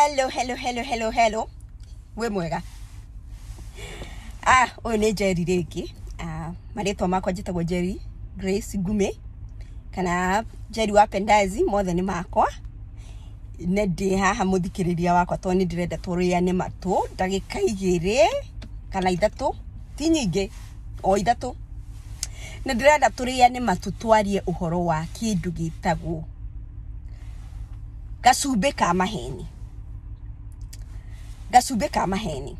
Hello, hello, hello, hello, hello. Wĩ mwega? Ah, ũyũ nĩ Njeri rĩngĩ. Ah, marĩtwa makwa njĩtagwo Njeri Grace Ngumĩ kana Njeri wa Pendazi, mothe nĩ makwa. Na ndĩ haha mũthikĩrĩria wakwa tondũ nĩ ndĩrenda tũrĩane matũ ndagĩka 2 kana 3, ti nyingĩ, o 3. Na ndĩrenda tũrĩane matũ twarie ũhoro wa kĩndũ gĩtagwo gacumbĩ ka maheni. Gacumbĩ ka maheni.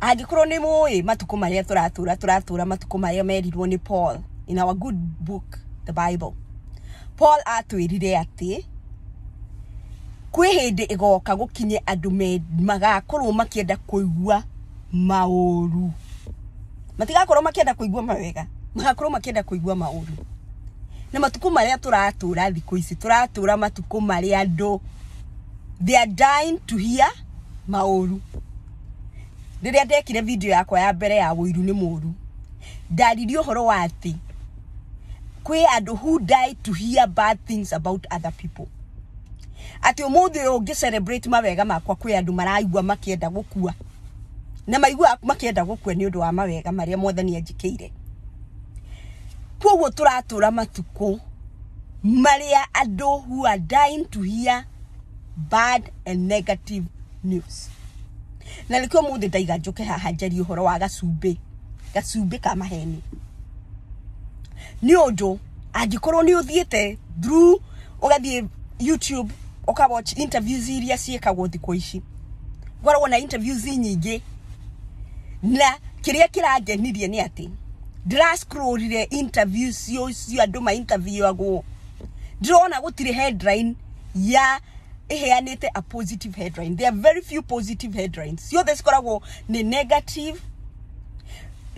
Angĩkorwo nĩ mũĩ matukũ marĩa tũratũra, tũratũra matukũ marĩa merirwo nĩ Paul in our good book, the Bible. Paul atwĩrire atĩ kwĩ hĩndĩ ĩgoka gũkinye andũ magakorwo makĩenda kũigua maũru. Matigakorwo makĩenda kũigua mawega, magakorwo makĩenda kũigua maũru. Na matukũ marĩa tũratũra thikũ ici, tũratũra matukũ marĩa andũ they are dying to hear maũru. Rĩrĩa ndekire video yakwa ya mbere ya ũiru nĩ mũru, ndaririe ũhoro wa atĩ kwĩ andũ who die to hear bad things about other people. Atĩ ũmũthĩ ũyũ ũngĩ celebrate mawega makwa, kwĩ andũ maraigua makĩenda gũkua. Na maigua makĩenda gũkua nĩ ũndũ wa mawega marĩa Mwathani anjĩkĩire. Koguo tũratũra matukũ marĩa andũ who are dying to hear bad and negative news. Na nĩkĩo ũmũthĩ ndaiga njũke haha njarie ũhoro wa gacumbĩ, gacumbĩ ka maheni. Nĩ ũndũ angĩkorwo nĩ ũthiĩte through, ũgathiĩ YouTube, ũka watch interviews iria ciĩkagwo thikũ ici, ngoragwo na interviews nyingĩ, na kĩrĩa kĩrangenirie nĩ atĩ ndĩra scrollire interviews cio andũ ma interviewagwo, ndĩrona gũtirĩ headline ya ĩheanĩte a positive headline. There are very few positive headlines, ciothe cikoragwo nĩ negative.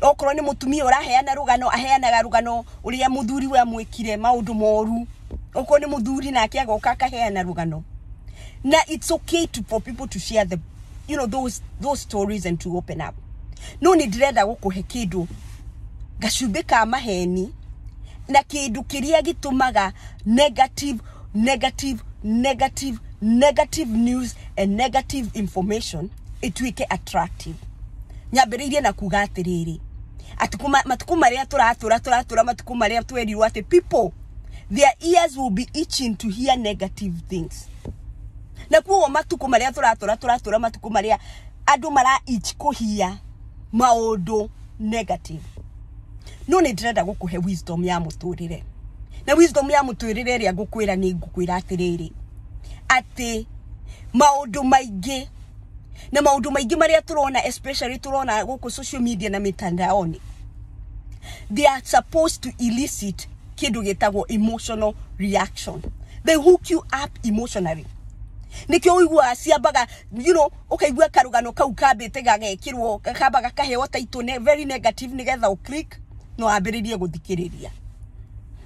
Okorwo nĩ mũtumia ũraheana rũgano, aheanaga rũgano ũrĩa mũthuri we amwĩkire maũndũ moru. Okorwo nĩ mũthuri, nake agoka akaheana rũgano. Na it's okay for people to share the you know those stories and to open up. No nĩ ndĩrenda gũkũhe kĩndũ gacumbĩ ka maheni na kĩndũ kĩrĩa gĩtũmaga negative, negative, negative, negative news and negative information ĩtuĩke attractive. Nyambĩrĩirie na kuga atĩrĩrĩ, atĩ matukũ marĩa tũratũra, tũratũra matukũ marĩa twerirwo atĩ people, their ears will be itching to hear negative things. Na kuoguo matukũ marĩa tũratũra, tũratũra matukũ marĩa andũ mara itch kũhia maũndũ negative. No nĩ ndĩrenda gũkũhe wisdom ya mũtũrĩre, na wisdom ya mũtũrĩre ĩrĩa ngũkwĩra, nĩ ngũkwĩra atĩrĩrĩ, atĩ maũndũ maingĩ na maũndũ maingĩ marĩa tũrona, especially tũrona gũkũ social media na mitandaoni, they are supposed to elicit kĩndũ gĩtagwo emotional reaction. They hook you up emotionally. Nĩkĩo ũiguaga ciambaga, ũkaigua karũgano kau kambĩte gagekĩrwo, kamba gakaheo title very negative, nĩgetha ũ click no wambĩrĩrie gũthikĩrĩria.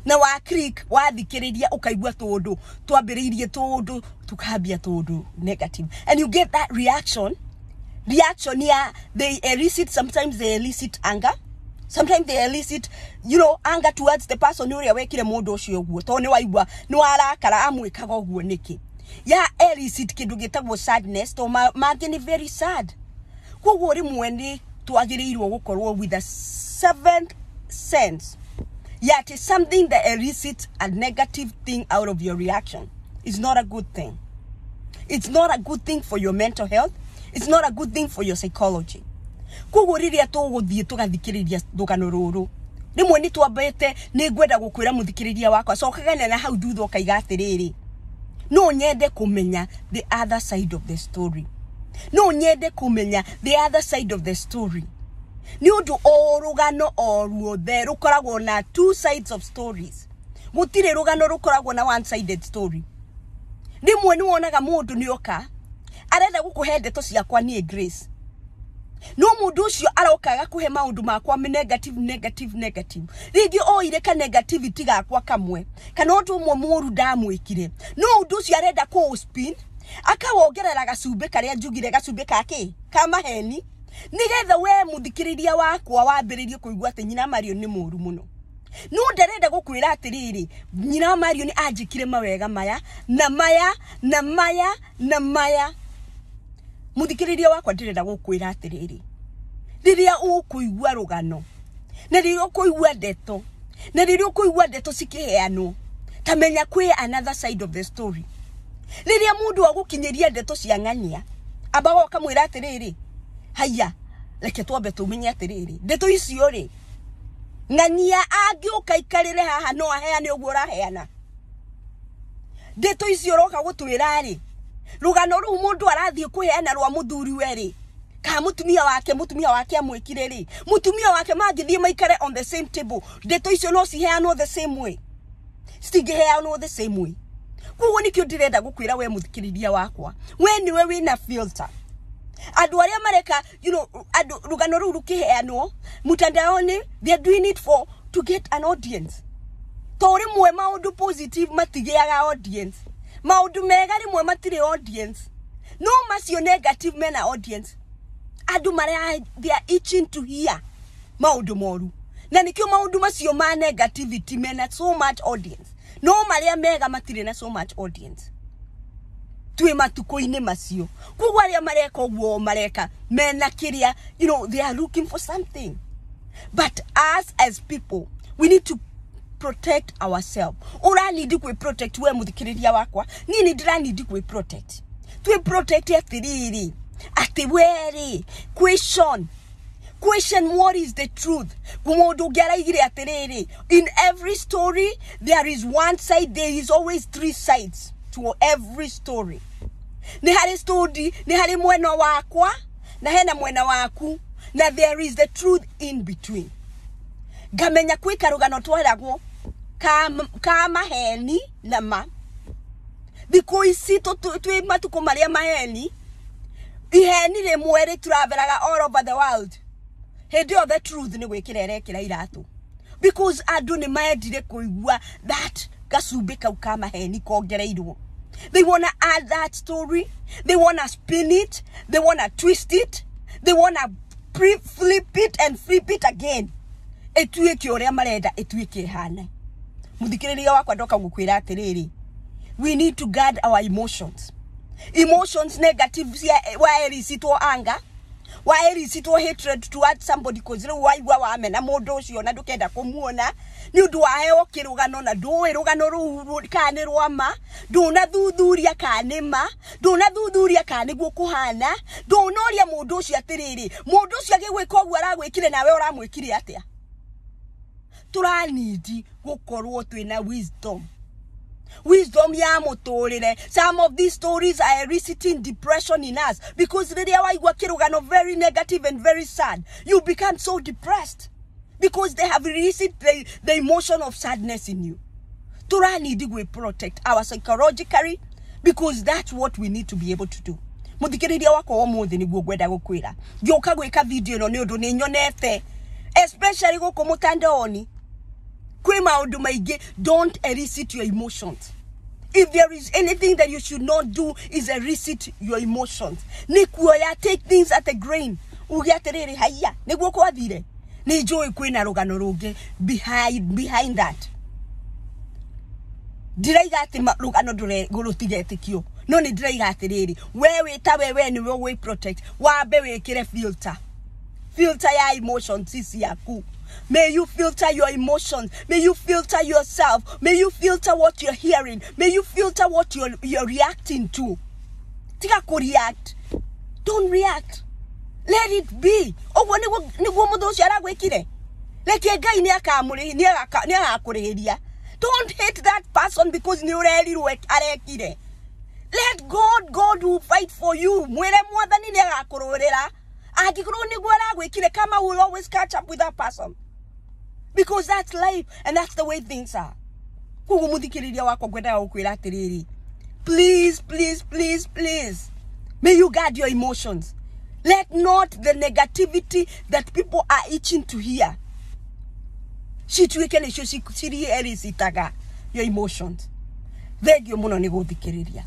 Na wa click, wathikĩrĩria, ũkaigua tũndũ twambĩrĩirie, tũndũ tukambia tũndũ negative, and you get that reaction ya they elicit, sometimes they elicit anger, sometimes they elicit anger towards the person ũrĩa wekire mũndũ ũcio ũguo, tondũ nĩ waigua nĩ warakara, amwĩkaga ũguo nĩkĩ. Ya elicit kĩndũ gĩtagwo sadness, tondũ mangĩ nĩ very sad. Koguo rĩmwe nĩ twagĩrĩirwo gũkorwo with a seventh sense ya atĩ something that elicits a negative thing out of your reaction is not a good thing. It's not a good thing for your mental health. It's not a good thing for your psychology. Koguo rĩrĩa tũgũthiĩ tũgathikĩrĩria rũgano rũrũ, rĩmwe nĩ twambĩte, nĩ ngwenda gũkwĩra mũthikĩrĩria wakwa, cokagana na hau thutha ũkaiga atĩrĩrĩ, no nyende kũmenya the other side of the story, no nyende kũmenya the other side of the story, nĩ ũndũ o rũgano o ruothe rũkoragwo na two sides of stories. Gũtirĩ rũgano rũkoragwo na one sided story. Rĩmwe nĩ wonaga mũndũ nĩ oka arenda gũkũhe ndeto ciakwa niĩ Grace, no mũndũ ũcio aroka agakũhe maũndũ makwa negative, negative, negative. Rĩngĩ oire ka negativity gakwa kamwe kana ũndũ ũmwe mũru ndamwĩkire, no ũndũ ũcio arenda kũ spin, akawongerera gacumbĩ karĩa njugire, gacumbĩ ka kĩ? Ka maheni, nĩgetha we mũthikĩrĩria wakwa wambĩrĩrie kũigua atĩ nyina Marion nĩ mũru mũno. No ndarenda gukwira atiriri, nyina wa Marion anjikire mawega maya na maya na maya na maya. Muthikiriria wakwa ndirenda gukwira atiriri, riria ukuigua rugano na riria ukuigua ndeto na riria ukuigua ndeto cikiheanwo, tamenya kwi another side of the story. Riria mundu agukinyiria ndeto cia ng'ania, ambaga ukamwira atiriri, haya reke twambe tumenye atiriri, ndeto icio ri ng'ania angiuka ikarire haha no aheane uguo uraheana. Ndeto icio uroka gutwira ri, rugano ruu mundu arathie kuheana rwa muthuri we ri, ka mutumia wake amwikire ri, mutumia wake mangithie maikare on the same table, ndeto icio no ciheanwo the same way, citingĩheanwo the same way. Koguo nikio ndirenda gukwira we muthikiriria wakwa, we niwe wina filter. Andu aria mareka, you know, andu rugano ruu rukiheanwo mutandaoni, they are doing it for to get an audience. To rimwe maundu positive matigiaga audience, maundu mega rimwe matiri audience, no macio negative mena audience. Andu maria they are itching to hear maundu moru, na nikio maundu macio ma negativity mena so much audience, no maria mega matiri na so much audience. Twi matuko-inĩ macio, koguo aria mareka ũguo mareka mena kiria, you know, they are looking for something. But us as people, we need to protect ourselves. Ũranindi kwĩ protect we muthikiriria wakwa, niĩ nĩ ndĩranindi kwĩ protect. Twĩ protect atiriri, atĩ weri question what is the truth. Mundu ũngĩ araigire atiriri, in every story there is one side, there is always three sides to every story. Ni hari story, ni hari mwena wakwa na hena mwena waku, na there is the truth in between. Ngamenya kwĩ karũgano twaragwo ka maheni na ma. Thikũ ici twĩ matukũ marĩa maheni, iheni rĩmwe rĩtravelaga all over the world. Hĩndĩ ĩyo the truth nĩ gwĩkĩra ĩrekĩra iratũ, because andũ nĩ maendire kũigua that gacumbĩ kau ka maheni kongereirwo. They wanna add that story, they wanna spin it, they wanna twist it, they wanna flip it and flip it again, ĩtuĩke ũrĩa marenda ĩtuĩke ĩhane. Muthikĩrĩria wakwa ndoka gũkwĩra atĩrĩrĩ, we need to guard our emotions. Emotions negative cia waelicitwo anger, waelicitwo hatred towards somebody, cause rĩu waigua wamena mũndũ ũcio na ndũkenda kũmuona nĩ ũndũ waheo kĩrũgano na ndũĩ rũgano rũu kana nĩ rwa ma, ndũnathuthuria kana nĩ ma, ndũnathuthuria kana nĩguo kũhana, ndũnoria mũndũ ũcio atĩrĩrĩ, mũndũ ũcio agĩgwĩka ũguo aragwĩkire nawe ũramwĩkire atĩa. Tũranindi gũkorwo twĩna wisdom. Wisdom ya mũtũrĩre. Some of these stories are eliciting depression in us, because rĩrĩa waigua kĩrũgano very negative and very sad, you become so depressed because they have elicited the emotion of sadness in you. Tũranindi gwĩ protect our psychologically, because that's what we need to be able to do. Mũthikĩrĩria wakwa ũmũthĩ nĩguo ngwenda gũkwĩra, ngĩũka gwĩka video ĩno nĩ ũndũ nĩ nyonete, especially gũkũ mũtandaoni kwĩ maũndũ maingĩ. Don't elicit your emotions. If there is anything that you should not do, is elicit your emotions. Nĩ kuoya, take things at a grain. Uge atĩrĩrĩ, haiya nĩguo kwathire, nĩ njũĩ kwĩna rũgano rũngĩ behind that. Ndiraiga atĩ rũgano rũtigetĩkio, no nĩ ndĩraiga atĩrĩrĩ, we wĩ ta we nĩwe ũgwĩ protect, wambe wĩkĩre filter, filter ya emotions ciaku. May you filter your emotions. May you filter yourself. May you filter what you're hearing. May you filter what you're reacting to. Tiga ku react. Don't react. Let it be. Oguo niguo mundu ucio aragwikire. Reke Ngai ni akamuri ni agakurihiria. Don't hate that person because ni urerirwo arekire. Let God, God will fight for you. Mwire Mwathani ni agakururira. Angĩkorwo nĩguo aragwĩkire, kama will always catch up with that person, because that's life and that's the way things are. Koguo mũthikĩrĩria wakwa ngwendaga gũkwĩra atĩrĩrĩ, please, please, please, please, may you guard your emotions. Let not the negativity that people are itching to hear cituĩke nĩcio cirielicitaga your emotions. Thengio mũno nĩ gũthikĩrĩria.